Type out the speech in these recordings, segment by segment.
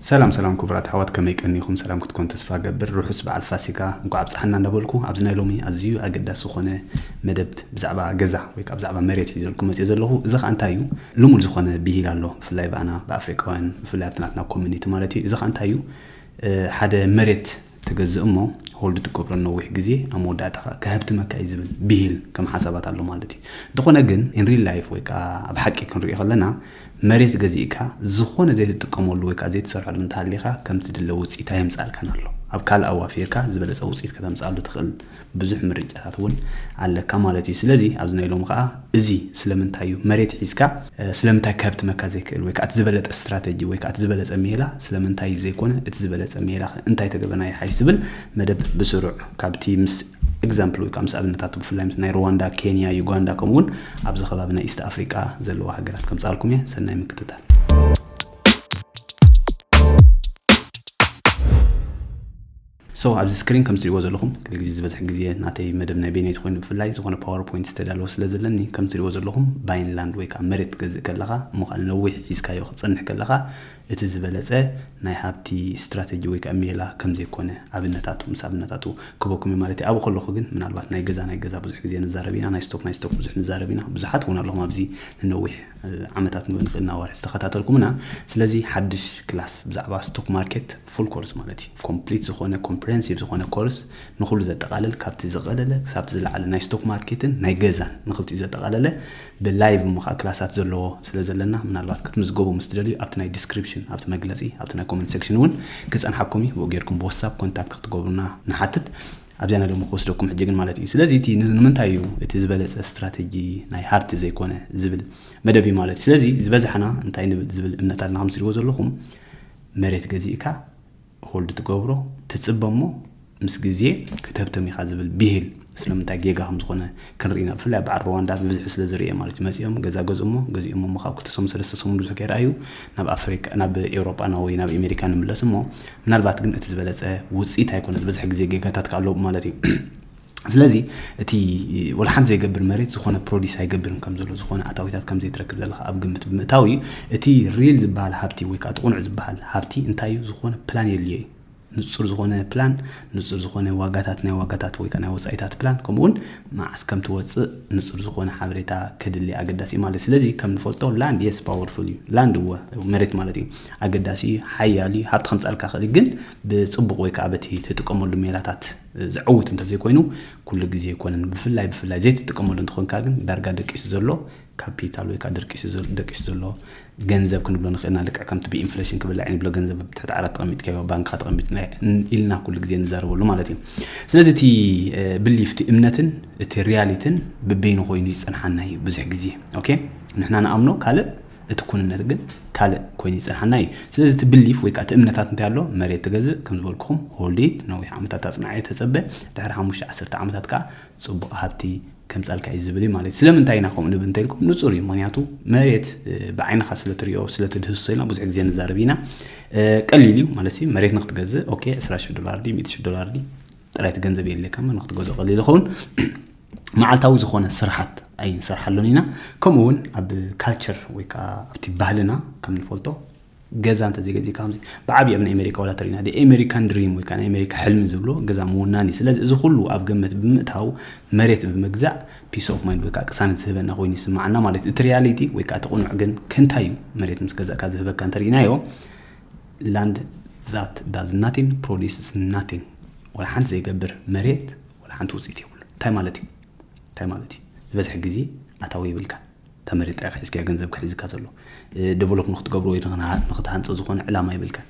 ሰላም ሰላም ክቡራት ኣሕዋት፣ ከመይ ቀኒኹም? ሰላም ክትኮን ተስፋ ገብር። ርሑስ በዓል ፋሲካ እንኳዕ ኣብፀሓና እንዳበልኩ፣ ኣብዚ ናይ ሎሚ ኣዝዩ ኣገዳሲ ዝኾነ መደብ ብዛዕባ ገዛ ወይ ከዓ ብዛዕባ መሬት ሒዘልኩም መፅየ ዘለኹ። እዚ ከዓ እንታይ እዩ? ልሙድ ዝኾነ ብሂል ኣሎ፣ ብፍላይ ብኣና ብኣፍሪቃውያን፣ ብፍላይ ኣብቲ ናትና ኮሚኒቲ ማለት እዩ። እዚ ከዓ እንታይ እዩ? ሓደ መሬት ትገዝእ እሞ ሆልድ ትገብሮ ነዊሕ ግዜ፣ ኣብ መወዳእታ ከዓ ክሀብትመካ እዩ ዝብል ብሂል ከም ሓሳባት ኣሎ ማለት እዩ። እንተኾነ ግን ኢን ሪል ላይፍ ወይ ከዓ ኣብ ሓቂ ክንሪኦ ከለና፣ መሬት ገዚእካ ዝኾነ ዘይትጥቀመሉ ወይ ከዓ ዘይትሰርሐሉ እንተሃሊኻ፣ ከም ትድለ ውፅኢት ኣየምፃልካን ኣሎ። ኣብ ካልእ ኣዋፊርካ ዝበለፀ ውፅኢት ከተምፅኣሉ ትኽእል ብዙሕ ምርጫታት እውን ኣለካ ማለት እዩ። ስለዚ ኣብዚ ናይ ሎሚ ከዓ እዚ ስለምንታይ እዩ መሬት ሒዝካ ስለምንታይ ከብትመካ ዘይክእል ወይ ከዓ እቲ ዝበለፀ ስትራተጂ ወይ ከዓ እቲ ዝበለፀ ሜላ ስለምንታይ ዘይኮነ፣ እቲ ዝበለፀ ሜላ እንታይ ተገበና ይሓይሽ ዝብል መደብ ብስሩዕ ካብቲ ምስ ኤግዛምፕል ወይ ከዓ ምስ ኣብነታት ብፍላይ ምስ ናይ ሩዋንዳ፣ ኬንያ፣ ዩጋንዳ ከምኡ እውን ኣብዚ ከባቢ ናይ ኢስት ኣፍሪቃ ዘለዋ ሃገራት ከምፃልኩም እየ። ሰናይ ምክትታል። So ኣብዚ ስክሪን ከም ትሪእዎ ዘለኹም፣ ክል ግዜ ዝበዝሕ ግዜ ናተይ መደብ ናይ ቤነይቲ ኮይኑ ብፍላይ ዝኾነ ፓወርፖይንት ዝተዳለወ ስለ ዘለኒ ከም ትሪእዎ ዘለኹም ባይን ላንድ ወይ ከዓ መሬት ትገዝእ ከለኻ እሞ ከዓ ነዊሕ ሒዝካዮ ክትፀንሕ ከለኻ እቲ ዝበለፀ ናይ ሃብቲ ስትራተጂ ወይ ከዓ ሜላ ከም ዘይኮነ ኣብነታቱ ምስ ኣብነታቱ ክበኩም ማለት እዩ። ኣብኡ ከለኹ ግን ምናልባት ናይ ገዛ ናይ ገዛ ብዙሕ ግዜ ንዛረብ ኢና፣ ናይ ስቶክ ናይ ስቶክ ብዙሕ ንዛረብ ኢና። ብዙሓት እውን ኣለኹም ኣብዚ ንነዊሕ ዓመታት ንብል ንኽእል ናዋርሕ ዝተኸታተልኩምና። ስለዚ ሓድሽ ክላስ ብዛዕባ ስቶክ ማርኬት ፉል ኮርስ ማለት እዩ፣ ኮምፕሊት ዝኾነ ኮምፕሬንሲቭ ዝኾነ ኮርስ ንኹሉ ዘጠቓልል፣ ካብቲ ዝቐለለ ክሳብቲ ዝለዓለ ናይ ስቶክ ማርኬትን ናይ ገዛን ንኽልቲኡ ዘጠቓለለ ብላይቭ እሞ ከዓ ክላሳት ዘለዎ ስለ ዘለና፣ ምናልባት ክትምዝገቡ ምስ ትደልዩ ኣብቲ ናይ ዲስክሪፕሽን፣ ኣብቲ መግለፂ፣ ኣብቲ ናይ ኮመንት ሴክሽን እውን ክፀንሓኩም እዩ። ብኡ ጌርኩም ብዋትሳፕ ኮንታክት ክትገብሩና ንሓትት። ኣብዚኣ ሎሚ ክወስደኩም ሕጂ ግን ማለት እዩ። ስለዚ እቲ ን- ንምንታይ እዩ እቲ ዝበለፀ ስትራተጂ ናይ ሃብቲ ዘይኮነ ዝብል መደብ እዩ ማለት እዩ። ስለዚ ዝበዝሓና እንታይ ንብል ዝብል እምነት ኣለና ከም ትሪእዎ ዘለኹም፣ መሬት ገዚእካ ሆልድ ትገብሮ፣ ትፅበ እሞ ምስ ግዜ ክትህብተም ኢኻ ዝብል ብሂል ስለምንታይ ጌጋ ከም ዝኾነ ክንርኢ ኢና። ብፍላይ ኣብ በዓል ሩዋንዳ ብብዝሒ ስለ ዝርእየ ማለት እዩ። መፂኦም ገዛ ገዝኡ እሞ ገዚኦም እሞ ካብ ክልተ ሰሙን ሰለስተ ሰሙን ብዙሕ ከይረኣዩ ናብ ኣፍሪቃ፣ ናብ ኤውሮጳ ና ወይ ናብ ኣሜሪካ ንምለስ እሞ ምናልባት ግን እቲ ዝበለፀ ውፅኢት ኣይኮነ፣ ዝበዝሕ ግዜ ጌጋታት ከ ኣለዎ ማለት እዩ። ስለዚ እቲ ወላ ሓንቲ ዘይገብር መሬት ዝኾነ ፕሮዲስ ኣይገብርን ከም ዘሎ፣ ዝኾነ ኣታዊታት ከም ዘይትረክብ ዘለካ ኣብ ግምት ብምእታው እዩ። እቲ ሪል ዝበሃል ሃብቲ ወይ ከዓ እቲ ቁኑዕ ዝበሃል ሃብቲ እንታይ እዩ? ዝኾነ ፕላን የድልዮ እዩ። ንጹር ዝኾነ ፕላን፣ ንጹር ዝኾነ ዋጋታት፣ ናይ ዋጋታት ወይ ከዓ ናይ ወጻኢታት ፕላን፣ ከምኡ እውን መዓስ ከም ትወጽእ ንጹር ዝኾነ ሓበሬታ ከድሊ ኣገዳሲ እዩ ማለት እዩ። ስለዚ ከም ንፈልጦ ላንድ የስ ፓወርፉል እዩ። ላንድ እወ መሬት ማለት እዩ፣ ኣገዳሲ እዩ፣ ሓያል እዩ፣ ሃብቲ ከምጻልካ ይኽእል እዩ፣ ግን ብጽቡቕ ወይ ከዓ በቲ ትጥቀመሉ ሜላታት ዘዕውት እንተዘይኮይኑ ኩሉ ግዜ ኣይኮነን። ብፍላይ ብፍላይ ዘይትጥቀመሉ እንተኾንካ ግን ዳርጋ ደቂሱ ዘሎ ካፒታል ወይ ከዓ ደርቂሱ ዘሎ፣ ደቂሱ ዘሎ ገንዘብ ክንብሎ ንኽእል ኢና። ልክዕ ከምቲ ብኢንፍሌሽን ክብላዕ ንብሎ ገንዘብ ኣብ ትሕቲ ዓራት ተቐሚጥካዮ፣ ባንክኻ ተቐሚጥና ኢልና ኩሉ ግዜ ንዛረበሉ ማለት እዩ። ስለዚ እቲ ብሊፍ፣ እቲ እምነትን እቲ ሪያሊትን ብበይኑ ኮይኑ ይጸንሓና እዩ ብዙሕ ግዜ። ኦኬ፣ ንሕና ንኣምኖ ካልእ፣ እቲ ኩንነት ግን ካልእ ኮይኑ ይጸንሓና እዩ። ስለዚ እቲ ብሊፍ ወይ ከዓ እቲ እምነታት እንታይ ኣሎ? መሬት ትገዝእ፣ ከም ዝበልኩኹም ሆልዲት፣ ነዊሕ ዓመታት ኣጽናዓዮ፣ ተጸበ፣ ድሕሪ ሓሙሽተ ዓሰርተ ዓመታት ከዓ ጽቡቕ ሃብቲ ከምጻልካ እዩ ዝብል እዩ ማለት እዩ። ስለምንታይ ኢና ከምኡ ንብል እንተኢልኩም ንጹር እዩ። ምኽንያቱ መሬት እ፣ ብዓይንኻ ስለ ትሪኦ፣ ስለ ትድህስሶ ኢልና ብዙሕ ግዜ ንዛረብ ኢና። እ፣ ቀሊል እዩ ማለት እዩ። መሬት ንክትገዝእ ኦኬ፣ ዕስራ ሽሕ ዶላር ድዩ፣ ሚእቲ ሽሕ ዶላር ድዩ፣ ጥራይ እቲ ገንዘብ የድልየካ እሞ ንክትገዝኦ ቀሊል ይኸውን። መዓልታዊ ዝኾነ ስራሓት ኣይንሰርሓሉን ኢና። ከምኡ እውን ኣብ ካልቸር ወይ ከዓ ኣብቲ ባህልና ከም ንፈልጦ ገዛ እንተዘይገዚእካ ከምዚ ብዓብዪ ኣብ ናይ ኣሜሪካ ዋላ ተሪእና፣ the American dream ወይ ከዓ ናይ ኣሜሪካ ሕልሚ ዝብሎ ገዛ ምውናን እዩ። ስለዚ እዚ ኩሉ ኣብ ግምት ብምእታው መሬት ብምግዛእ ፒስ ኦፍ ማይንድ ወይ ከዓ ቅሳነት ዝህበና ኮይኑ ይስማዓና ማለት እዩ። እቲ ሪያሊቲ ወይ ከዓ እቲ ቁኑዕ ግን ክንታይ እዩ? መሬት ምስ ገዛእካ ዝህበካ እንተሪእናዮ፣ land that does nothing produces nothing፣ ወላ ሓንቲ ዘይገብር መሬት ወላ ሓንቲ ውፅኢት የብሉ። እንታይ ማለት እዩ? እንታይ ማለት እዩ? ዝበዝሐ ግዜ ኣታዊ የብልካን። እታ መሬት ጥራይ ሒዝካያ፣ ገንዘብካ ሒዝካ ዘሎ እ፣ ዴቨሎፕ ንክትገብሮ ወይ ንክትሃ- ንክትሃንፆ ዝኾነ ዕላማ የብልካን።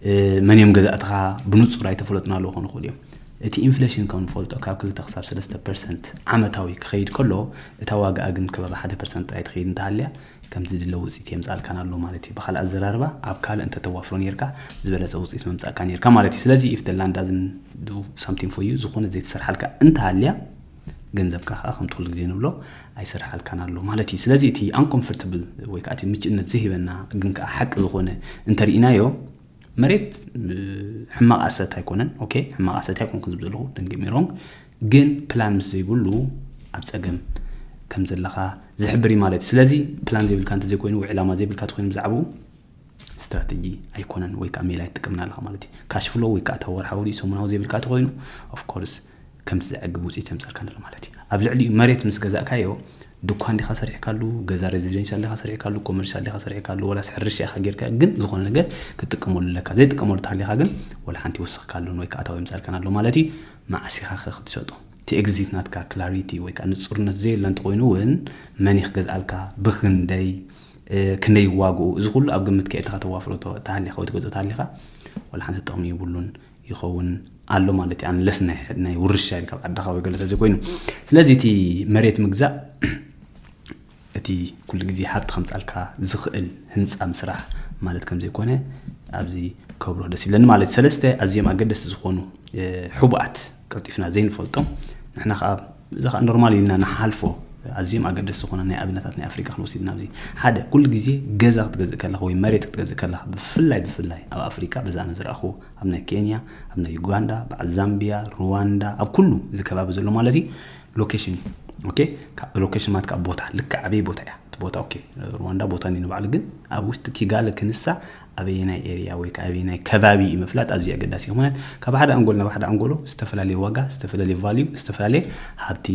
እ፣ መን እዮም ገዛእትኻ ብንፁር ኣይተፈለጡን ኣለዉ ክኾኑ ይኽእሉ እዮም። እቲ ኢንፍሌሽን ከም ንፈልጦ ካብ ክልተ ክሳብ ሰለስተ ፐርሰንት ዓመታዊ ክኸይድ ከሎ፣ እታ ዋጋኣ ግን ከባቢ ሓደ ፐርሰንት ጥራይ ትኸይድ እንተሃልያ ከምቲ ዝድለ ውፅኢት የምፃልካን ኣሎ ማለት እዩ። ብካልእ ኣዘራርባ ኣብ ካልእ እንተተዋፍሮ ነርካ ዝበለፀ ውፅኢት መምፃእካ ነርካ ማለት እዩ። ስለዚ if the land doesn't do something for you፣ ዝኾነ ዘይትሰርሓልካ እንተሃልያ ገንዘብካ ከዓ ከምቲ ኩሉ ግዜ ንብሎ ኣይሰርሓልካን ኣሎ ማለት እዩ። ስለዚ እቲ ኣንኮምፎርታብል ወይ ከዓ እቲ ምችእነት ዘይህበና ግን ከዓ ሓቂ ዝኾነ እንተርኢናዮ፣ መሬት እ፣ ሕማቕ ኣሰት ኣይኮነን። ኦኬ፣ ሕማቕ ኣሰት ኣይኮንኩን ዝብል ዘለኹ፣ don't get me wrong፣ ግን ፕላን ምስ ዘይብሉ ኣብ ፀገም ከም ዘለኻ ዝሕብር እዩ ማለት እዩ። ስለዚ ፕላን ዘይብልካ እንተዘይኮይኑ ወይ ዕላማ ዘይብልካ ተኮይኑ ብዛዕባኡ ስትራተጂ ኣይኮነን፣ ወይ ከዓ ሜላ ኣይትጥቀምን ኣለኻ ማለት እዩ። ካሽ ፍሎ ወይ ከዓ እታ ወርሓዊ ድዩ ሰሙናዊ ዘይብልካ ተኮይኑ፣ ኦፍኮርስ ከምቲ ዘዕግብ ውፅኢት የምፀልካ ኣሎ ማለት እዩ። ኣብ ልዕሊኡ መሬት ምስ ገዛእካዮ፣ ድኳን ዲኻ ሰሪሕካሉ፣ ገዛ ሬዚደንሻል ዲኻ ሰሪሕካሉ፣ ኮመርሻል ዲኻ ሰሪሕካሉ፣ ወላስ ሕርሻ ኢኻ ጌርካ፣ ግን ዝኾነ ነገር ክትጥቀመሉ ኣለካ። ዘይጥቀመሉ ተሃሊኻ ግን ወላ ሓንቲ ይወስኽካሉን ወይ ከዓ ኣታዊ የምፃልካን ኣሎ ማለት እዩ። መዓስ ኢኻ ኸ ክትሸጦ? እቲ ኤግዚት ናትካ ክላሪቲ ወይ ከዓ ንፁርነት ዘየለ እንተኮይኑ እውን፣ መን እዩ ክገዝኣልካ፣ ብክንደይ፣ ክንደይ ዋግኡ፣ እዚ ኩሉ ኣብ ግምት ከእትኻ ተዋፍሮ ተሃሊኻ ወይ ትገዝኦ ተሃሊኻ፣ ወላ ሓንቲ ጥቕሚ ይብሉን ይኸውን ኣሎ ማለት እዩ። ኣንለስ ናይ ውርሻ ኢልካ ኣብ ዓድኻ ወይ ገለ ተዘይኮይኑ። ስለዚ እቲ መሬት ምግዛእ፣ እቲ ኩሉ ግዜ ሃብቲ ከምፃልካ ዝኽእል ህንፃ ምስራሕ ማለት ከም ዘይኮነ ኣብዚ ከብሮ ደስ ይብለኒ ማለት እዩ። ሰለስተ ኣዝዮም ኣገደስቲ ዝኾኑ ሕቡኣት ቀልጢፍና ዘይንፈልጦም፣ ንሕና ከዓ እዚ ከዓ ኖርማል ኢልና ንሓልፎ፣ ኣዝዮም ኣገደስቲ ዝኾነ ናይ ኣብነታት ናይ ኣፍሪካ ክንወስድ ኢና። ኣብዚ ሓደ፣ ኩሉ ግዜ ገዛ ክትገዝእ ከለኻ ወይ መሬት ክትገዝእ ከለኻ፣ ብፍላይ ብፍላይ ኣብ ኣፍሪካ፣ በዛ ኣነ ዝረኣኹ ኣብ ናይ ኬንያ፣ ኣብ ናይ ዩጋንዳ፣ በዓል ዛምቢያ፣ ሩዋንዳ፣ ኣብ ኩሉ እዚ ከባቢ ዘሎ ማለት እዩ፣ ሎኬሽን እዩ። ኦኬ፣ ሎኬሽን ማለት ከዓ ቦታ፣ ልክዕ ኣበይ ቦታ እያ እቲ ቦታ። ኦኬ፣ ሩዋንዳ ቦታ እንዲ ንባዕሉ፣ ግን ኣብ ውሽጢ ኪጋለ ክንሳ ኣበየናይ ኤሪያ ወይ ከዓ ኣበየናይ ከባቢ እዩ ምፍላጥ ኣዝዩ ኣገዳሲ እዩ። ምክንያት ካብ ሓደ ኣንጎሎ ናብ ሓደ ኣንጎሎ ዝተፈላለየ ዋጋ፣ ዝተፈላለየ ቫልዩ፣ ዝተፈላለየ ሃብቲ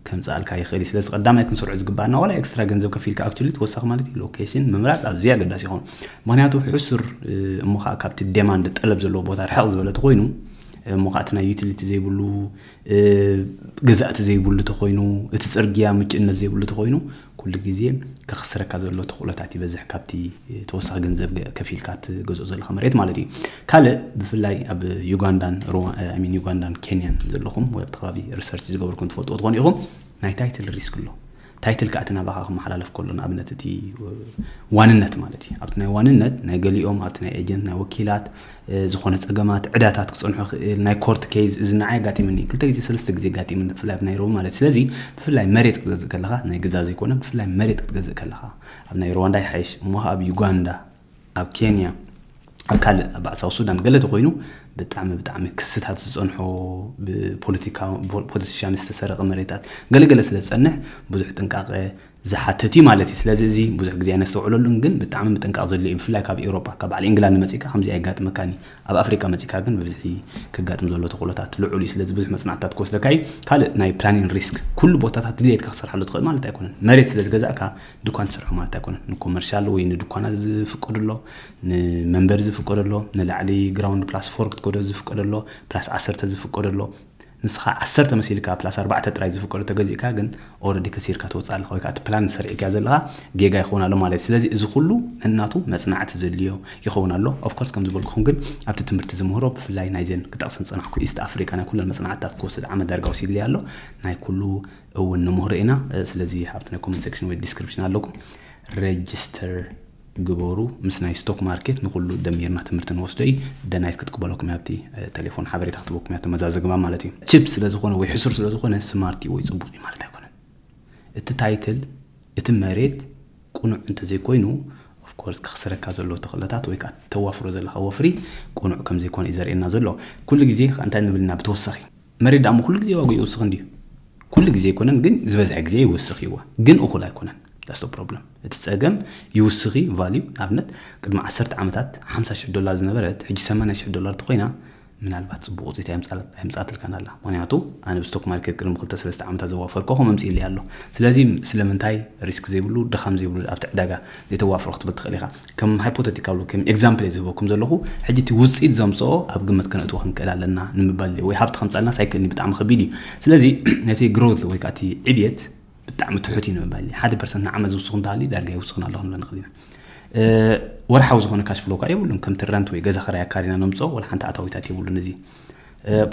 ከምፅኣልካ ይኽእል እዩ። ስለዚ ቀዳማይ ክንሰርዖ ዝግባኣና ዋላ ኤክስትራ ገንዘብ ከፊልካ፣ ኣክቹሊ ተወሳኺ ማለት እዩ፣ ሎኬሽን ምምራፅ ኣዝዩ ኣገዳሲ ይኸውን። ምክንያቱ ሕሱር እሞ ከዓ ካብቲ ዴማንድ፣ ጠለብ ዘለዎ ቦታ ርሕቕ ዝበለ ተኮይኑ፣ እሞ ከዓ እቲ ናይ ዩቲሊቲ ዘይብሉ፣ ገዛእቲ ዘይብሉ ተኮይኑ፣ እቲ ፅርግያ ምጭነት ዘይብሉ ተኮይኑ፣ ኩሉ ግዜ ከኽስረካ ዘሎ ተኽእሎታት ይበዝሕ፣ ካብቲ ተወሳኺ ገንዘብ ከፊልካ ትገዝኦ ዘለካ መሬት ማለት እዩ። ካልእ ብፍላይ ኣብ ዩጋንዳን ሩዋ- I mean ዩጋንዳን ኬንያን ዘለኹም ወይ ኣብቲ ከባቢ ሪሰርች ዝገበርኩም ትፈልጥዎ ትኾኑ ኢኹም፣ ናይ ታይትል ሪስክ ኣሎ። ታይትል ከዓ እቲ ናባኻ ክመሓላለፍ ከሎ፣ ንኣብነት እቲ ዋንነት ማለት እዩ፣ ኣብቲ ናይ ዋንነት ናይ ገሊኦም፣ ኣብቲ ናይ ኤጀንት፣ ናይ ወኪላት፣ ዝኾነ ፀገማት፣ ዕዳታት ክፀንሖ ይኽእል። ናይ ኮርት ኬዝ፣ እዚ ንዓይ ኣጋጢሙኒ፣ ክልተ ግዜ ሰለስተ ግዜ ኣጋጢሙኒ፣ ብፍላይ ኣብ ናይሮቢ ማለት እዩ። ስለዚ ብፍላይ መሬት ክትገዝእ ከለኻ፣ ናይ ገዛ ዘይኮነ፣ ብፍላይ መሬት ክትገዝእ ከለኻ፣ ኣብ ናይ ሩዋንዳ ይሓይሽ እሞ፣ ኣብ ዩጋንዳ፣ ኣብ ኬንያ፣ ኣብ ካልእ፣ ኣብ በዓል ሳውት ሱዳን ገለ ተኮይኑ፣ ብጣዕሚ ብጣዕሚ ክስታት ዝፀንሖ፣ ብፖለቲካ ፖለቲሽያን ዝተሰረቐ መሬታት ገለገለ ስለ ዝፀንሕ፣ ብዙሕ ጥንቃቐ ዝሓትት እዩ ማለት እዩ። ስለዚ እዚ ብዙሕ ግዜ ኣይነስተውዕለሉን፣ ግን ብጣዕሚ ምጥንቃቕ ዘድልዮ እዩ። ብፍላይ ካብ ኤውሮጳ፣ ካብ በዓል ኢንግላንድ መጺእካ ከምዚ ኣየጋጥመካን እዩ። ኣብ ኣፍሪቃ መጺእካ ግን ብብዝሒ ክጋጥም ዘሎ ተኽእሎታት ልዑል እዩ። ስለዚ ብዙሕ መጽናዕትታት ክወስደካ እዩ። ካልእ ናይ ፕላኒንግ ሪስክ፣ ኩሉ ቦታታት ድሌትካ ክሰርሓሉ ትኽእል ማለት ኣይኮነን። መሬት ስለ ዝገዛእካ ድኳን ትሰርሖ ማለት ኣይኮነን። ንኮመርሻል ወይ ንድኳናት ዝፍቀድ ኣሎ፣ ንመንበሪ ዝፍቀድ ኣሎ፣ ንላዕሊ ግራውንድ ፕላስ ፎር ክትከዶ ዝፍቀድ ኣሎ፣ ፕላስ ዓሰርተ ዝፍቀድ ኣሎ። ንስኻ ዓሰርተ መሲልካ ፕላስ ኣርባዕተ ጥራይ ዝፍቀዶ ተገዚእካ ግን ኦረዲ ከሲርካ ትወፅእ ኣለኻ፣ ወይ ከዓ እቲ ፕላን ሰሪዕካዮ ዘለኻ ጌጋ ይኸውን ኣሎ ማለት እዩ። ስለዚ እዚ ኩሉ ነናቱ መፅናዕቲ ዘድልዮ ይኸውን ኣሎ። ኦፍኮርስ ከም ዝበልኩኹም ግን ኣብቲ ትምህርቲ ዝምህሮ ብፍላይ ናይዘን ክጠቕሰን ዝፀናሕኩ ኢስት ኣፍሪካ ናይ ኩለን መፅናዕትታት ክወስድ ዓመት ዳርጋ ወሲድለይ ኣሎ። ናይ ኩሉ እውን ንምህሮ ኢና። ስለዚ ኣብቲ ናይ ኮመንት ሴክሽን ወይ ዲስክሪፕሽን ኣለኩም፣ ሬጅስተር ግበሩ። ምስ ናይ ስቶክ ማርኬት ንኩሉ ደሚርና ትምህርቲ ንወስዶ እዩ። ደናይት ክትቅበለኩም እያ፣ ኣብቲ ቴሌፎን ሓበሬታ ክትበኩም እያ፣ ተመዛዘግባ ማለት እዩ። ቺፕ ስለ ዝኾነ ወይ ሕሱር ስለ ዝኾነ ስማርት እዩ ወይ ፅቡቅ እዩ ማለት ኣይኮነን። እቲ ታይትል፣ እቲ መሬት ቁኑዕ እንተዘይኮይኑ፣ ኦፍኮርስ ከኽስረካ ዘሎ ተኽእሎታት ወይ ከዓ ተዋፍሮ ዘለካ ወፍሪ ቁኑዕ ከም ዘይኮነ እዩ ዘርእየና ዘሎ። ኩሉ ግዜ ከ እንታይ ንብል ኢና ብተወሳኺ? መሬት ደኣ እሞ ኩሉ ግዜ ዋግኡ ይውስኽ እንድዩ? ኩሉ ግዜ ኣይኮነን፣ ግን ዝበዝሐ ግዜ ይውስኽ እዩዋ። ግን እኹል ኣይኮነን። That's the problem። እቲ ጸገም ይውስኽ እዩ ቫልዩ። ኣብነት ቅድሚ ዓሰርተ ዓመታት ሓምሳ ሽሕ ዶላር ዝነበረት ሕጂ ሰማንያ ሽሕ ዶላር ተኾይና፣ ምናልባት ጽቡቕ ውጽኢት ኣይምጻእትልካን ኣላ። ምኽንያቱ ኣነ ብስቶክ ማርኬት ቅድሚ ክልተ ሰለስተ ዓመታት ዘዋፈርኮ ከምኡ ኣምጺእለይ ኣሎ። ስለዚ ስለምንታይ ሪስክ ዘይብሉ፣ ድኻም ዘይብሉ ኣብቲ ዕዳጋ ዘይተዋፍሮ ክትብል ትኽእል ኢኻ። ከም ሃይፖቴቲካል፣ ከም ኤግዛምፕል እየ ዝህበኩም ዘለኹ። ሕጂ እቲ ውፅኢት ዘምፅኦ ኣብ ግምት ከነእትዎ ክንክእል ኣለና ንምባል እዩ። ወይ ሃብቲ ከምፃልና ሳይክል ብጣዕሚ ከቢድ እዩ። ስለዚ ነቲ ግሮውት ወይ ከዓ እቲ ዕብየት ብጣዕሚ ትሑት እዩ ንምባል እዩ። ሓደ ፐርሰንት ንዓመት ዝውስኽ እንተሃልዩ ዳርጋ ይውስኽን ኣለኹ ንብለ ንኽእል ኢና። ወርሓዊ ዝኾነ ካሽ ፍሎ ከዓ የብሉን። ከምቲ ረንት ወይ ገዛ ኸራይ ኣካሪና ነምፅኦ ወላ ሓንቲ ኣታዊታት የብሉን። እዚ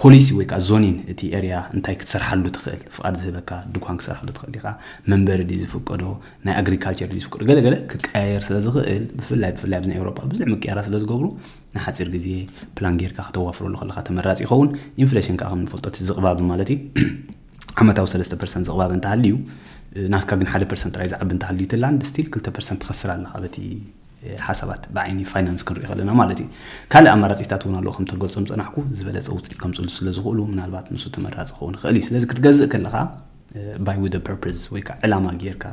ፖሊሲ ወይ ከዓ ዞኒን እቲ ኤርያ እንታይ ክትሰርሓሉ ትኽእል፣ ፍቓድ ዝህበካ ድኳን ክትሰርሓሉ ትኽእል ኢኻ፣ መንበሪ ድዩ ዝፍቀዶ፣ ናይ ኣግሪካልቸር ድዩ ዝፍቀዶ፣ ገለገለ ክቀያየር ስለ ዝኽእል፣ ብፍላይ ብፍላይ ኣብዚ ናይ ኤውሮጳ ብዙሕ ምቅያራ ስለ ዝገብሩ፣ ንሓፂር ግዜ ፕላን ጌርካ ከተዋፍረሉ ከለኻ ተመራፂ ይኸውን። ኢንፍሌሽን ከዓ ከም ንፈልጦ እቲ ዝቕባብ ማለት እዩ፣ ዓመታዊ ሰለስተ ፐርሰንት ዝቕባብ እንተሃልዩ፣ ናትካ ግን ሓደ ፐርሰንት ጥራይ ዝዓቢ እንተሃልዩ እቲ ላንድ፣ ስቲል ክልተ ፐርሰንት ትኸስር ኣለኻ በቲ ሓሳባት ብዓይኒ ፋይናንስ ክንሪኦ ከለና ማለት እዩ። ካልእ ኣማራፂታት እውን ኣለዉ፣ ከም ተገልጾም ዝጸናሕኩ ዝበለጸ ውፅኢት ከምፅሉ ስለ ዝኽእሉ ምናልባት ንሱ ተመራፂ ክኸውን ይኽእል እዩ። ስለዚ ክትገዝእ ከለኻ ባይ ዊዝ ፐርፐዝ ወይ ከዓ ዕላማ ጌርካ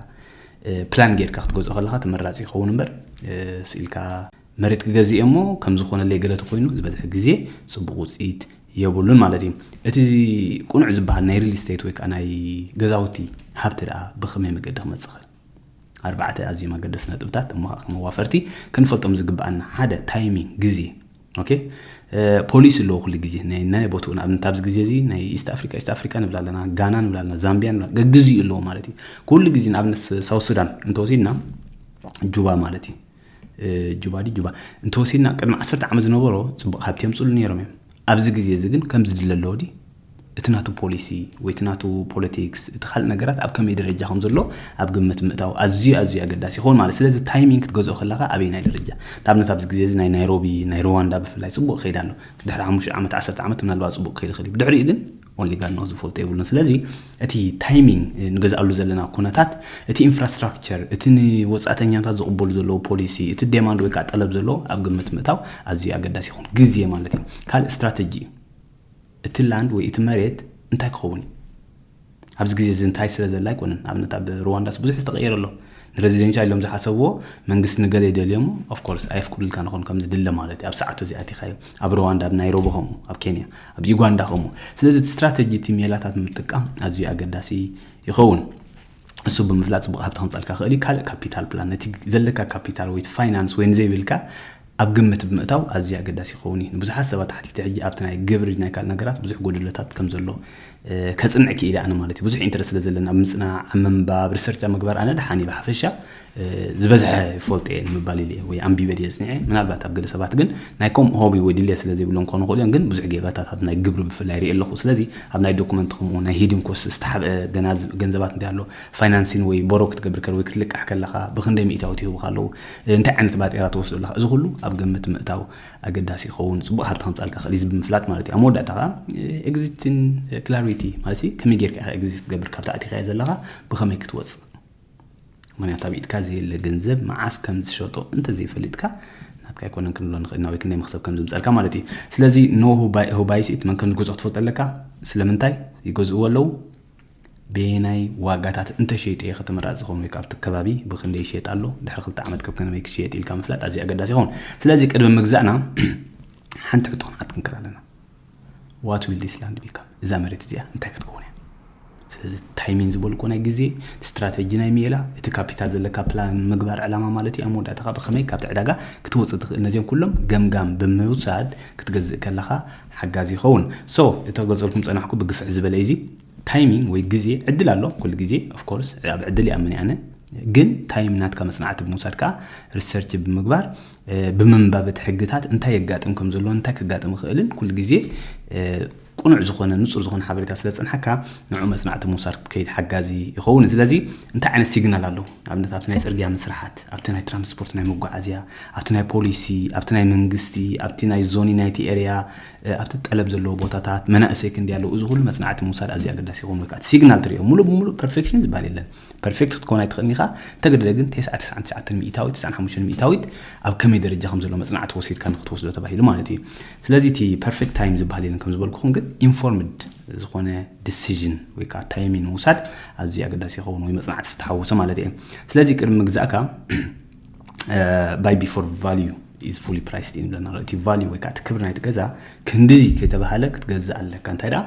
ፕላን ጌርካ ክትገዝኦ ከለኻ ተመራፂ ይኸውን እምበር ስኢልካ መሬት ክገዝእ እሞ ከም ዝኾነለይ ገለ ተኮይኑ ዝበዝሐ ግዜ ጽቡቕ ውፅኢት የብሉን ማለት እዩ። እቲ ቁኑዕ ዝበሃል ናይ ሪል ስቴት ወይ ከዓ ናይ ገዛውቲ ሃብቲ ደኣ ብኸመይ መገዲ ክመፅእ ይኽእል? ኣርባዕተ ኣዝዮም ኣገደስቲ ነጥብታት እሞ ከዓ ከም ኣዋፈርቲ ክንፈልጦም ዝግብኣና ሓደ ታይሚንግ ግዜ። ኦኬ፣ ፖሊሲ ኣለዎ ኩሉ ግዜ ናይ ናይ ቦትኡ ንኣብነት ኣብዚ ግዜ እዚ ናይ ኢስት ኣፍሪካ ኢስት ኣፍሪካ ንብል ኣለና፣ ጋና ንብል ኣለና፣ ዛምቢያ ንብል ኣለና፣ ግዜኡ ኣለዎ ማለት እዩ። ኩሉ ግዜ ንኣብነት ሳውት ሱዳን እንተወሲድና ጁባ ማለት እዩ። ጁባ ዲ ጁባ እንተወሲድና ቅድሚ ዓሰርተ ዓመት ዝነበሮ ፅቡቕ ሃብቲ የምፅሉ ነይሮም እዮም። ኣብዚ ግዜ እዚ ግን ከም ዝድለ ኣለዎ ዲ እቲ ናቱ ፖሊሲ ወይ እቲ ናቱ ፖለቲክስ እቲ ካልእ ነገራት ኣብ ከመይ ደረጃ ከም ዘሎ ኣብ ግምት ምእታው ኣዝዩ ኣዝዩ ኣገዳሲ ይኸውን ማለት። ስለዚ ታይሚንግ ክትገዝኦ ከለካ ኣበይ ናይ ደረጃ ንኣብነት ኣብዚ ግዜ እዚ ናይ ናይሮቢ ናይ ሩዋንዳ ብፍላይ ፅቡቕ ከይድ ኣሎ። ድሕሪ ሓሙሽተ ዓመት ዓሰርተ ዓመት ምናልባት ፅቡቕ ክኸይድ ይኽእል እዩ። ብድሕሪኡ ግን ኦንሊ ጋድ ኖ ዝፈልጦ የብሉን። ስለዚ እቲ ታይሚንግ ንገዝኣሉ ዘለና ኩነታት እቲ ኢንፍራስትራክቸር እቲ ንወፃእተኛታት ዝቕበሉ ዘለዉ ፖሊሲ እቲ ዴማንድ ወይ ከዓ ጠለብ ዘለዎ ኣብ ግምት ምእታው ኣዝዩ ኣገዳሲ ይኹን ግዜ ማለት እዩ። ካልእ ስትራተጂ እዩ። እቲ ላንድ ወይ እቲ መሬት እንታይ ክኸውን እዩ? ኣብዚ ግዜ እዚ እንታይ ስለ ዘላ ኣይኮነን። ኣብነት ኣብ ሩዋንዳስ ብዙሕ ዝተቐየረ ኣሎ። ንሬዚደንሻል ኢሎም ዝሓሰብዎ መንግስቲ ንገለ ይደልዮሞ ኦፍኮርስ ኣየፍቅዱልካ ንኾን ከም ዝድለ ማለት እዩ። ኣብ ሰዓቱ እዚ ኣቲኻዮ ኣብ ሩዋንዳ ኣብ ናይሮቢ ከምኡ ኣብ ኬንያ ኣብ ዩጋንዳ ከምኡ። ስለዚ እቲ ስትራተጂ እቲ ሜላታት ምጥቃም ኣዝዩ ኣገዳሲ ይኸውን። እሱ ብምፍላጥ ፅቡቕ ሃብቲ ከምፃልካ ክእል እዩ። ካልእ ካፒታል ፕላን ነቲ ዘለካ ካፒታል ወይ ፋይናንስ ወይ ንዘይብልካ ኣብ ግምት ብምእታው ኣዝዩ ኣገዳሲ ይኸውን እዩ። ንብዙሓት ሰባት ተሓቲተ ሕጂ ኣብቲ ናይ ግብሪ ናይ ካልእ ነገራት ብዙሕ ጎደሎታት ከም ዘሎ ከፅንዕ ክኢለ ኣነ ማለት እዩ። ብዙሕ ኢንተረስት ስለ ዘለና ኣብ ምፅናዕ ኣብ ምንባብ ሪሰርች ኣብ ምግባር ኣነ ደሓን እየ ብሓፈሻ ዝበዝሐ ይፈልጦ እየ ንምባል ኢለ ወይ ኣንቢበ ድየ ፅኒዐ። ምናልባት ኣብ ገለ ሰባት ግን ናይ ከምኡ ሆቢ ወይ ድልየት ስለ ዘይብሎም ክኾኑ ይኽእሉ እዮም። ግን ብዙሕ ጌጋታት ኣብ ናይ ግብሪ ብፍላይ ርኢ ኣለኹ። ስለዚ ኣብ ናይ ዶኩመንት ከምኡ ናይ ሂድን ኮስት ዝተሓብአ ገናዝ- ገንዘባት እንታይ ኣሎ ፋይናንሲን ወይ ቦሮ ክትገብር ከለ ወይ ክትልቃሕ ከለኻ ብክንደይ ሚእታዊት ይህቡኻ ኣለዉ እንታይ ዓይነት ባጤራ ትወስዱ ኣለኻ እዚ ኩሉ ኣብ ግምት ምእታው ኣገዳሲ ይኸውን። ፅቡቕ ሃብቲ ከምፃልካ ክእል እዚ ብምፍላጥ ማለት እዩ። ኣብ መወዳእታ ከዓ ኤግዚትን ክላሪቲ ማለት ከመይ ጌርካ ኢኻ ኤግዚት ክትገብር ካብቲ ኣቲኻዮ ዘለኻ ብኸመይ ክትወፅእ ምክንያቱ ኣብ ኢድካ ዘየለ ገንዘብ መዓስ ከም ዝሸጦ እንተዘይፈሊጥካ ናትካ ኣይኮነን ክንብሎ ንኽእል ኢና ወይ ክንደይ መኽሰብ ከም ዝምፀልካ ማለት እዩ። ስለዚ ኖ ሁባይሲት መን ከም ዝገዝኦ ክትፈልጥ ኣለካ። ስለምንታይ ይገዝእዎ ኣለዉ በየናይ ዋጋታት እንተሸይጠ እየ ከተመራፂ ዝኸውን ወይ ከዓ ኣብቲ ከባቢ ብክንደይ ይሸየጥ ኣሎ ድሕሪ ክልተ ዓመት ከብ ከመይ ክሽየጥ ኢልካ ምፍላጥ ኣዝዩ ኣገዳሲ ይኸውን። ስለዚ ቅድሚ ምግዛእና ሓንቲ ሕቶ ክንሓት ክንክእል ኣለና። What will this land become? እዛ መሬት እዚኣ እንታይ ክትከውን እያ? ስለዚ ታይሚን ዝበልኮ ናይ ግዜ ስትራተጂ ናይ ሜላ እቲ ካፒታል ዘለካ ፕላን ምግባር ዕላማ ማለት እዩ ኣብ መወዳእታ ብከመይ ካብቲ ዕዳጋ ክትወፅእ ትኽእል ነዚኦም ኩሎም ገምጋም ብምውሳድ ክትገዝእ ከለካ ሓጋዚ ይኸውን። So እተገልፀልኩም ፀናሕኩ ብግፍሕ ዝበለ እዚ ታይሚንግ ወይ ግዜ ዕድል ኣሎ ኩሉ ግዜ ኦፍኮርስ ኣብ ዕድል ይኣምን ኣነ ግን ታይም ናትካ መፅናዕቲ ብምውሳድ ከዓ ሪሰርች ብምግባር ብምንባብ እቲ ሕግታት እንታይ የጋጥም ከም ዘሎ እንታይ ከጋጥም ይኽእልን ኩሉ ግዜ ቁኑዕ ዝኾነ ንፁር ዝኾነ ሓበሬታ ስለ ዝፀንሓካ ንዑ መፅናዕቲ ምውሳድ ክትከይድ ሓጋዚ ይኸውን። ስለዚ እንታይ ዓይነት ሲግናል ኣለዉ ኣብነት ኣብቲ ናይ ፅርግያ ምስራሓት ኣብቲ ናይ ትራንስፖርት ናይ መጓዓዝያ ኣብቲ ናይ ፖሊሲ ኣብቲ ናይ መንግስቲ ኣብቲ ናይ ዞኒ ናይቲ ኤርያ ኣብቲ ጠለብ ዘለዎ ቦታታት መናእሰይ ክንዲ ኣለዉ እዚ ኩሉ መፅናዕቲ ምውሳድ ኣዝዩ ኣገዳሲ ይኸውን። ወይከዓ እቲ ሲግናል ትሪኦ ሙሉእ ብሙሉእ ፐርፌክሽን ዝበሃል የለን። ፐርፌክት ክትኮን ኣይትኽእልን ኢኻ። እንተገደደ ግን ተስዓ ተስዓን ትሽዓተን ሚእታዊት ተስዓን ሓሙሽተን ሚእታዊት ኣብ ከመይ ደረጃ ከም ዘሎ መፅናዕቲ ወሲድካ ንክትወስዶ ተባሂሉ ማለት እዩ። ስለዚ እቲ ፐርፌክት ታይም ዝበሃል የለን ከም ዝበልኩኹም ግን ኢንፎርምድ ዝኾነ ዲሲዥን ወይ ከዓ ታይሚን ምውሳድ ኣዝዩ ኣገዳሲ ይኸውን ወይ መፅናዕቲ ዝተሓወሶ ማለት እየ። ስለዚ ቅድሚ ምግዛእካ buy before value is fully priced in ብለና እቲ ቫልዩ ወይ ከዓ እቲ ክብሪ ናይቲ ገዛ ክንድዚ ከይተባሃለ ክትገዝእ ኣለካ እንታይ ደኣ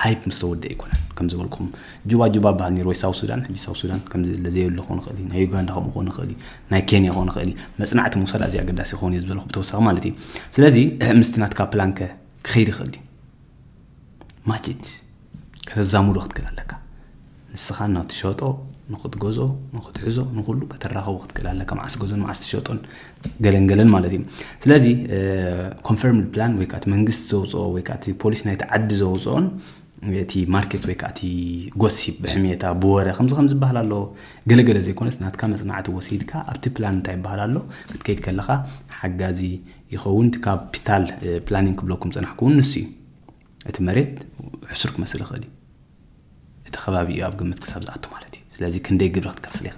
ሃይፕ ምስ ተወደአ ኣይኮነን ከም ዝበልኩም ጁባ ጁባ በሃል ነይሩ ወይ ሳውት ሱዳን ሕጂ ሳውት ሱዳን ከምዚ ለዘየብሉ ክኾን ይኽእል እዩ ናይ ዩጋንዳ ከምኡ ክኾን ይኽእል እዩ ናይ ኬንያ ክኾን ይኽእል እዩ መፅናዕቲ ምውሳድ ኣዝዩ ኣገዳሲ ክኾን እዩ ዝበልኩ ብተወሳኺ ማለት እዩ ስለዚ ምስቲ ናትካ ፕላንከ ክኸይድ ይኽእል እዩ ማችት ከተዛምዶ ክትክእል ኣለካ ንስኻ ንኽትሸጦ ንኽትገዝኦ ንኽትሕዞ ንኹሉ ከተራኸቦ ክትክእል ኣለካ መዓስ ገዞን መዓስ ትሸጦን ገለን ገለን ማለት እዩ ስለዚ ኮንፈርምድ ፕላን ወይ ከዓ መንግስቲ ዘውፅኦ ወይ ከዓ ፖሊስ ናይቲ ዓዲ ዘውፅኦን እቲ ማርኬት ወይ ከዓ እቲ ጎሲፕ ብሕሜታ ብወረ ከምዚ ከም ዝበሃል ኣሎ ገለገለ ዘይኮነስ ናትካ መፅናዕቲ ወሲድካ ኣብቲ ፕላን እንታይ ይበሃል ኣሎ ክትከይድ ከለካ ሓጋዚ ይኸውን እቲ ካፒታል ፕላኒንግ ክብለኩም ፀናሕኩውን ንሱ እዩ እቲ መሬት ሕሱር ክመስል ይኽእል እዩ እቲ ከባቢ እዩ ኣብ ግምት ክሳብ ዝኣቱ ማለት እዩ ስለዚ ክንደይ ግብሪ ክትከፍል ኢኻ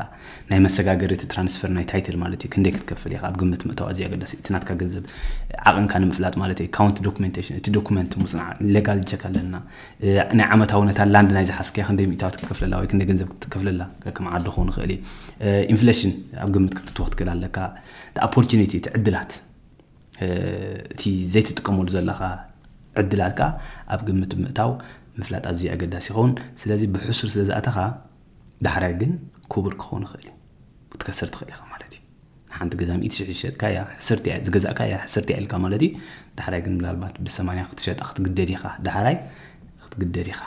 ናይ መሰጋገሪ እቲ ትራንስፈር ናይ ታይትል ማለት እዩ ክንደይ ክትከፍል ኢኻ ኣብ ግምት ምእታው ኣዝዩ ኣገዳሲ እቲ ናትካ ገንዘብ ዓቕንካ ንምፍላጥ ማለት እዩ ካውንቲ ዶኩሜንቴሽን እቲ ዶኩመንት ምፅናዕ ሌጋል ቸክ ኣለና ናይ ዓመታዊ ነታ ላንድ ናይ ዝሓዝካያ ክንደይ ሚእታዊት ክትከፍለላ ወይ ክንደይ ገንዘብ ክትከፍለላ ከም ዓዲ ክኸውን ይኽእል እዩ ኢንፍሌሽን ኣብ ግምት ክትትዎ ክትክእል ኣለካ ኦፖርቹኒቲ እቲ ዕድላት እቲ ዘይትጥቀመሉ ዘለኻ ዕድላት ከዓ ኣብ ግምት ምእታው ምፍላጥ ኣዝዩ ኣገዳሲ ይኸውን። ስለዚ ብሕሱር ስለ ዝኣተኻ ዳሕራይ ግን ክቡር ክኸውን ይኽእል እዩ። ክትከስር ትኽእል ኢኻ ማለት እዩ። ንሓንቲ ገዛ ሚእቲ ሽሕ ዝሸጥካያ ሕስርቲ እያ፣ ዝገዛእካያ ሕስርቲ እያ ኢልካ ማለት እዩ። ዳሕራይ ግን ምናልባት ብሰማንያ ክትሸጣ ክትግደድ ኢኻ። ዳሕራይ ክትግደድ ኢኻ፣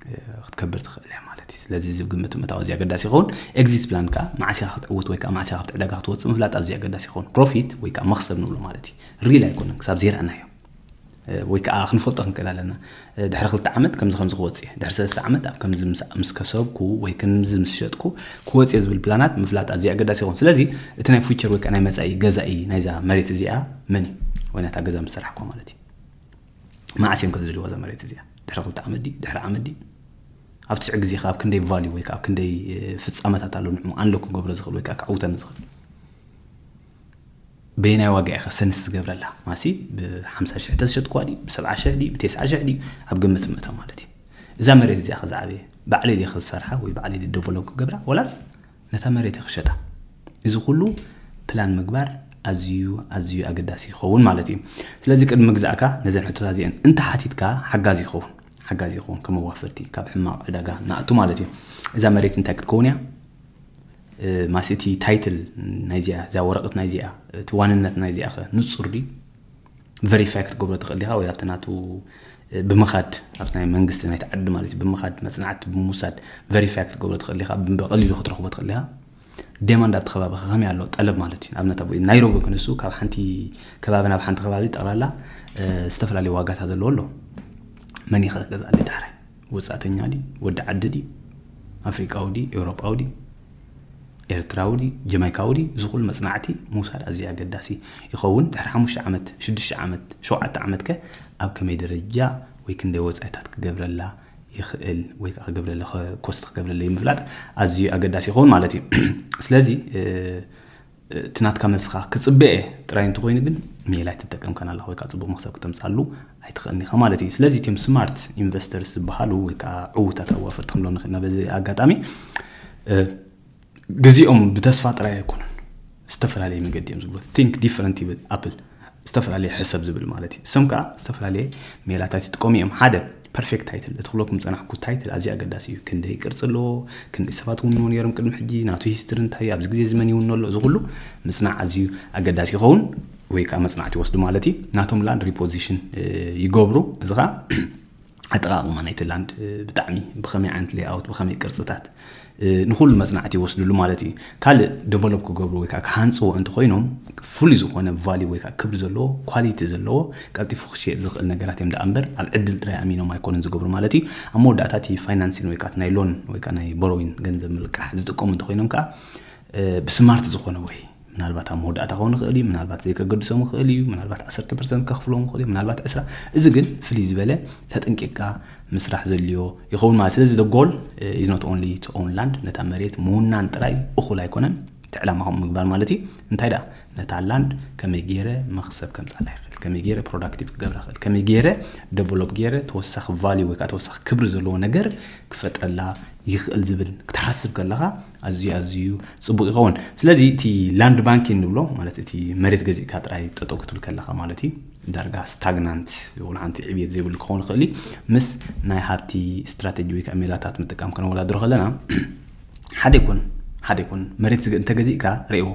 እ፣ ክትከብር ትኽእል እያ ማለት እዩ። ስለዚ እዚ ግምት ምእታው ኣዝዩ ኣገዳሲ ይኸውን። ኤግዚት ፕላን ከዓ መዓስ ኢኻ ክትዕውት ወይ ከዓ መዓስ ኢኻ ኣብቲ ዕዳጋ ክትወፅእ ምፍላጥ ኣዝዩ ኣገዳሲ ይኸውን። ፕሮፊት ወይ ከዓ መኽሰብ ንብሎ ማለት እዩ። ሪል ኣይኮነን ክሳብ ዘይረኣናዮ፣ እ፣ ወይ ከዓ ክንፈልጦ ክንክእል ኣለና። እ፣ ድሕሪ ክልተ ዓመት ከምዚ ከምዚ ክወፅእ እየ፣ ድሕሪ ሰለስተ ዓመት ኣብ ከምዚ ምስ፣ ምስ ከሰብኩ ወይ ከምዚ ምስ ሸጥኩ ክወፅእ እየ ዝብል ፕላናት ምፍላጥ ኣዝዩ ኣገዳሲ ይኸውን። ስለዚ እቲ ናይ ፊውቸር ወይ ከዓ ናይ መፃኢ ገዛኢ ናይዛ መሬት እዚኣ መን እዩ? ወይ ናታ ገዛ ምስ ሰራሕኳ ማለት እዩ። መዓስ እዮም ከዝደልይዋ እዛ መሬት እዚኣ? ድሕሪ ክልተ ዓመት ድዩ? ድሕሪ ዓመት ድዩ? ኣብ ትሽዕ ግዜ ካብ ክንደይ ቫልዩ ወይ ከዓ ኣብ ክንደይ፣ እ፣ ፍጻመታት ኣሎ ንዕኡ ኣንሎክ ክገብሮ ዝኽእል ወይ ከዓ ክዕውተኒ ዝኽእል? በየናይ ዋጋ ኢኻ ሰንስ ዝገብረላ? ማሲ ብ50 ሺሕ ተዝሸጥኩዋ ድዩ? ብ70 ሺሕ ድዩ? ብ90 ሺሕ ድዩ? ኣብ ግምት ምእታ ማለት እዩ። እዛ መሬት እዚኣ ከ ዝዓበየ ባዕለይ ድየ ክሰርሓ ወይ ባዕለይ ድየ ደቨሎፕ ክገብራ? ወላስ ነታ መሬት እየ ክሸጣ? እዚ ኩሉ ፕላን ምግባር ኣዝዩ፣ ኣዝዩ ኣገዳሲ ይኸውን ማለት እዩ። ስለዚ ቅድሚ ምግዛእካ ነዘን ሕቶታት እዚአን እንተሓቲትካ ሓጋዚ ይኸውን። ሓጋዚ ይኸውን፣ ከም መዋፈርቲ ካብ ሕማቕ ዕዳጋ ንኣቱ ማለት እዩ። እዛ መሬት እንታይ ክትከውን እያ? እ፣ ማሲ እቲ ታይትል ናይዚኣ፣ እዛ ወረቐት ናይዚኣ፣ እቲ ዋንነት ናይዚኣ ኸ ንጹር ድዩ? ቨሪፋይ ክትገብሮ ትኽእል ዲኻ? ወይ ኣብቲ ናቱ፣ እ፣ ብምኻድ፣ ኣብቲ ናይ መንግስቲ ናይቲ ዓዲ ማለት እዩ፣ ብምኻድ መጽናዕቲ ብምውሳድ ቨሪፋይ ክትገብሮ ትኽእል ዲኻ? ብቐሊሉ ክትረኽቦ ትኽእል ዲኻ? ዴማንድ ኣብቲ ከባቢ ከመይ ኣሎ? ጠለብ ማለት እዩ። ንኣብነት ኣብ ናይሮቢ ክንሱ ካብ ሓንቲ ከባቢ ናብ ሓንቲ ከባቢ ጠቕላላ፣ እ፣ ዝተፈላለዩ ዋጋታት ዘለዎ ኣሎ። መን ኢኸ ክገዝኣለይ ዳሕራይ? ወጻእተኛ ድዩ? ወዲ ዓዲ ድዩ? ኣፍሪቃዊ ድዩ? ኤውሮጳዊ ድዩ? ኤርትራዊ ድዩ? ጀማይካዊ ድዩ? እዚ ኩሉ መጽናዕቲ ምውሳድ ኣዝዩ ኣገዳሲ ይኸውን። ድሕሪ ሓሙሽተ ዓመት፣ ሽዱሽተ ዓመት፣ ሸውዓተ ዓመት ከ ኣብ ከመይ ደረጃ ወይ ክንደይ ወጻኢታት ክገብረላ ይኽእል ወይ ከዓ ክገብረለ፣ ኮስት ክገብረለ ምፍላጥ ኣዝዩ ኣገዳሲ ይኸውን ማለት እዩ። ስለዚ፣ እ፣ እቲ ናትካ መልስኻ ክጽበየ ጥራይ እንተኾይኑ ግን ሜላ ኣይትጠቀምካን ኣለኻ ወይ ከዓ ጽቡቕ መኽሰብ ክተምጽኣሉ ኣይትኽእልን ኢኻ ማለት እዩ። ስለዚ እቶም ስማርት ኢንቨስተርስ ዝበሃሉ ወይ ከዓ ዕዉታት ኣዋፈርቲ ክንብሎም ንኽእል ኢና በዚ ኣጋጣሚ፣ እ፣ ግዜኦም ብተስፋ ጥራይ ኣይኮኑን፣ ዝተፈላለየ መገዲ እዮም ዝብሉ። ቲንክ ዲፈረንት ይብል ኣፕል፣ ዝተፈላለየ ሕሰብ ዝብል ማለት እዩ። እሶም ከዓ ዝተፈላለየ ሜላታት ይጥቀሙ እዮም። ሓደ ፐርፌክት ታይትል፣ እቲ ክብለኩም ዝጸናሕኩ ታይትል ኣዝዩ ኣገዳሲ እዩ። ክንደይ ቅርጺ ኣለዎ፣ ክንደይ ሰባት እውን ነይሮም ቅድሚ ሕጂ፣ ናቱ ሂስትሪ እንታይ እዩ፣ ኣብዚ ግዜ እዚ መን ይውኖ ኣሎ፣ እዚ ኩሉ ምጽናዕ ኣዝዩ ኣገዳሲ ይኸውን። ወይ ከዓ መጽናዕቲ ይወስዱ ማለት እዩ። ናቶም ላንድ ሪፖዚሽን፣ እ፣ ይገብሩ። እዚ ከዓ ኣጠቓቕማ ናይቲ ላንድ፣ እ፣ ብጣዕሚ ብኸመይ ዓይነት ሌይኣውት፣ ብኸመይ ቅርጽታት፣ እ፣ ንኹሉ መጽናዕቲ ይወስድሉ ማለት እዩ። ካልእ ደቨሎፕ ክገብሩ ወይ ከዓ ክሃንጽዎ እንተኾይኖም ፍሉይ ዝኾነ ቫልዩ ወይ ከዓ ክብሪ ዘለዎ፣ ኳሊቲ ዘለዎ፣ ቀልጢፉ ክሽየጥ ዝኽእል ነገራት እዮም ደኣ እምበር ኣብ ዕድል ጥራይ ኣሚኖም ኣይኮኑን ዝገብሩ ማለት እዩ። ኣብ መወዳእታ እቲ ፋይናንሲን ወይ ከዓ ናይ ሎን ወይ ከዓ ናይ ቦሮዊን ገንዘብ ምልቃሕ ዝጥቀሙ እንተኾይኖም ከዓ፣ እ፣ ብስማርት ዝኾነ ወይ ምናልባት ኣብ መወዳእታ ክኸውን ይኽእል እዩ፣ ምናልባት ዘይከገድሶም ይኽእል እዩ፣ ምናልባት ዓሰርተ ፐርሰንት ከኽፍሎም ይኽእል እዩ፣ ምናልባት ዕስራ። እዚ ግን ፍልይ ዝበለ ተጠንቂቕካ ምስራሕ ዘድልዮ ይኸውን ማለት። ስለዚ the goal is not only to own land፣ ነታ መሬት ምውናን ጥራይ እኹል ኣይኮነን፣ እቲ ዕላማኹም ምግባር ማለት እዩ። እንታይ ደኣ ነታ ላንድ ከመይ ገይረ መኽሰብ ከምጻላ ይኽእል፣ ከመይ ገይረ ፕሮዳክቲቭ ክገብራ ይኽእል፣ ከመይ ገይረ ደቨሎፕ ገይረ ተወሳኺ ቫልዩ ወይ ከዓ ተወሳኺ ክብሪ ዘለዎ ነገር ክፈጥረላ ይኽእል ዝብል ክትሓስብ ከለኻ ኣዝዩ ኣዝዩ ጽቡቕ ይኸውን። ስለዚ እቲ ላንድ ባንኪንግ ንብሎ ማለት እቲ መሬት ገዚእካ ጥራይ ጠጠው ክትብል ከለኻ ማለት እዩ። ዳርጋ ስታግናንት፣ ወላ ሓንቲ ዕብየት ዘይብሉ ክኸውን ይኽእል እዩ። ምስ ናይ ሃብቲ ስትራተጂ ወይ ከዓ ሜላታት ምጥቃም ከነወዳድሮ ከለና ሓደ ይኩን፣ ሓደ ይኩን መሬት ዝገ-፣ እንተገዚእካ ርእይዎ።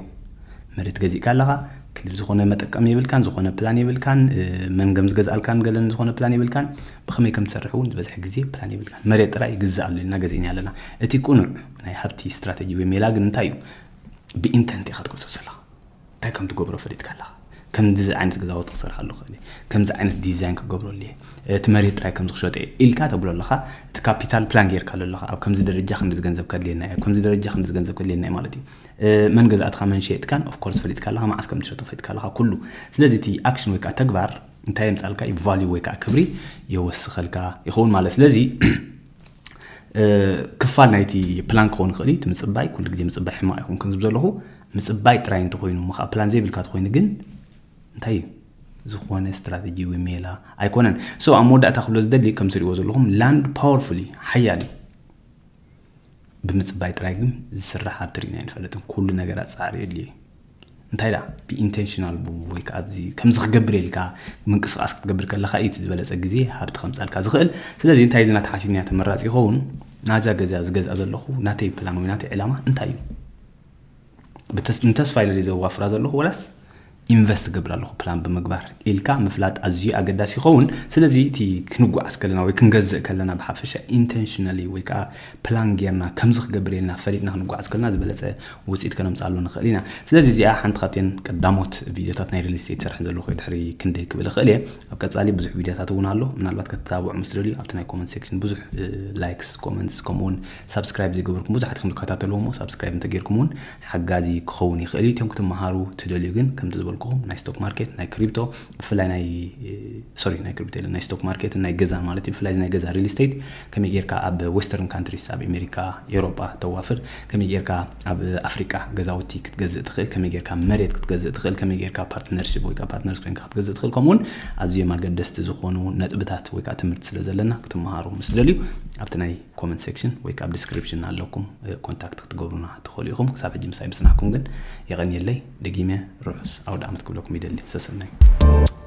መሬት ገዚእካ ኣለኻ፣ ክልል ዝኾነ መጠቀሚ የብልካን፣ ዝኾነ ፕላን የብልካን፣ እ፣ መን ከም ዝገዝኣልካን ገለን ዝኾነ ፕላን የብልካን፣ ብኸመይ ከም ትሰርሕ እውን ዝበዝሐ ግዜ ፕላን የብልካን። መሬት ጥራይ ይግዛእ ኣሎ ኢልና ገዚእና ኣለና። እቲ ቅኑዕ ናይ ሃብቲ ስትራተጂ ወይ ሜላ ግን እንታይ እዩ? ብኢንተንት ኢኻ ትገዝኦ ዘለኻ። እንታይ ከም ትገብሮ ፈሊጥካ ኣለኻ። ከምዚ ዓይነት ገዛውቲ ክሰርሓሉ እኽእል እየ፣ ከምዚ ዓይነት ዲዛይን ክገብረሉ እየ፣ እቲ መሬት ጥራይ ከምዚ ክሸጦ እየ ኢልካ ተብሎ ኣለኻ። እቲ ካፒታል ፕላን ጌርካሉ ኣለኻ። ኣብ ከምዚ ደረጃ ክንድዚ ገንዘብ ከድልየና እዩ፣ ኣብ ከምዚ ደረጃ ክንድዚ ገንዘብ ከድልየና እዩ ማለት እዩ። እ፣ መን ገዛእትኻ መን ሸየጥካን ኦፍ ኮርስ ፈሊጥካ ኣለኻ፣ መዓስ ከም ትሸጦ ፈሊጥካ ኣለኻ ኩሉ። ስለዚ እቲ ኣክሽን ወይ ከዓ ተግባር እንታይ የምጻልካ እዩ? ቫልዩ ወይ ከዓ ክብሪ የወስኸልካ ይኸውን ማለት። ስለዚ፣ እ፣ ክፋል ናይቲ ፕላን ክኸውን ይኽእል እዩ። እቲ ምጽባይ፣ ኩሉ ግዜ ምጽባይ ሕማቕ ኣይኮንኩን ዝብል ዘለኹ፣ ምጽባይ ጥራይ እንተኾይኑ እሞ ከዓ ፕላን ዘይብልካ ተኾይኑ ግን እንታይ እዩ? ዝኾነ ስትራተጂ ወይ ሜላ ኣይኮነን። ሶ ኣብ መወዳእታ ክብሎ ዝደሊ ከም ትሪእዎ ዘለኹም ላንድ ፓወርፉል እዩ፣ ሓያል እዩ። ብምጽባይ ጥራይ ግን ዝስራሕ ሃብቲ ርኢና ኣይንፈልጥን። ኩሉ ነገራት ጻዕሪ የድልዮ እዩ። እንታይ ደኣ ብኢንቴንሽናል ወይ ከዓ ኣብዚ ከምዚ ክገብር ኢልካ ምንቅስቃስ ክትገብር ከለካ እዩ እቲ ዝበለፀ ግዜ ሃብቲ ከምፃልካ ዝኽእል። ስለዚ እንታይ ኢልና ተሓቲትና ተመራፂ ይኸውን? ናዛ ገዛ ዝገዝኣ ዘለኹ ናተይ ፕላን ወይ ናተይ ዕላማ እንታይ እዩ? ብተስ- ንተስፋ ኢለ ዘዋፍራ ዘለኹ ወላስ ኢንቨስት ገብር ኣለኹ ፕላን ብምግባር ኢልካ ምፍላጥ ኣዝዩ ኣገዳሲ ይኸውን። ስለዚ እቲ ክንጓዓዝ ከለና ወይ ክንገዝእ ከለና ብሓፈሻ ኢንቴንሽናሊ ወይ ከዓ ፕላን ጌርና ከምዚ ክገብር ኢልና ፈሊጥና ክንጓዓዝ ከለና ዝበለፀ ውፅኢት ከነምፅኣሉ ንኽእል ኢና። ስለዚ እዚኣ ሓንቲ ካብተን ቀዳሞት ቪዲዮታት ናይ ሪል ስቴት ሰርሐን ዘለኹ ድሕሪ ክንደይ ክብል እኽእል እየ። ኣብ ቀፃሊ ብዙሕ ቪዲዮታት እውን ኣሎ፣ ምናልባት ከተታብዑ ምስ ደልዩ ኣብቲ ናይ ኮመንት ሴክሽን ብዙሕ ላይክስ ኮመንትስ ከምኡውን ሳብስክራይብ ዘይገበርኩም ብዙሓት ከም ትከታተልዎ እሞ ሳብስክራይብ እንተጌርኩም እውን ሓጋዚ ክኸውን ይኽእል እዩ። እቶም ክትመሃሩ ትደልዩ ግን ከምቲ ዝበልኩኹም ናይ ስቶክ ማርኬት ናይ ክሪፕቶ ብፍላይ ናይ ሶሪ ናይ ክሪፕቶ የለን ናይ ስቶክ ማርኬት ናይ ገዛ ማለት እዩ። ብፍላይ ናይ ገዛ ሪል ስቴት ከመይ ጌርካ ኣብ ዌስተርን ካንትሪስ ኣብ ኣሜሪካ ኤውሮጳ ተዋፍር፣ ከመይ ጌርካ ኣብ ኣፍሪቃ ገዛውቲ ክትገዝእ ትኽእል፣ ከመይ ጌርካ መሬት ክትገዝእ ትኽእል፣ ከመይ ጌርካ ፓርትነርሽፕ ወይ ከዓ ፓርትነርስ ኮይንካ ክትገዝእ ትኽእል ከምኡውን ኣዝዮም ኣገደስቲ ዝኾኑ ነጥብታት ወይ ከዓ ትምህርቲ ስለ ዘለና ክትመሃሩ ምስ ትደልዩ ኣብቲ ናይ ኮመንት ሴክሽን ወይ ከዓ ኣብ ዲስክሪፕሽን ኣለኩም ኮንታክት ክትገብሩና ትኽእሉ ኢኹም። ክሳብ ሕጂ ምሳይ ምፅናሕኩም ግን የቐንየለይ። ደጊመ ርሑስ ኣውደ ዓመት ክብለኩም ይደሊ። ሰሰናዩ።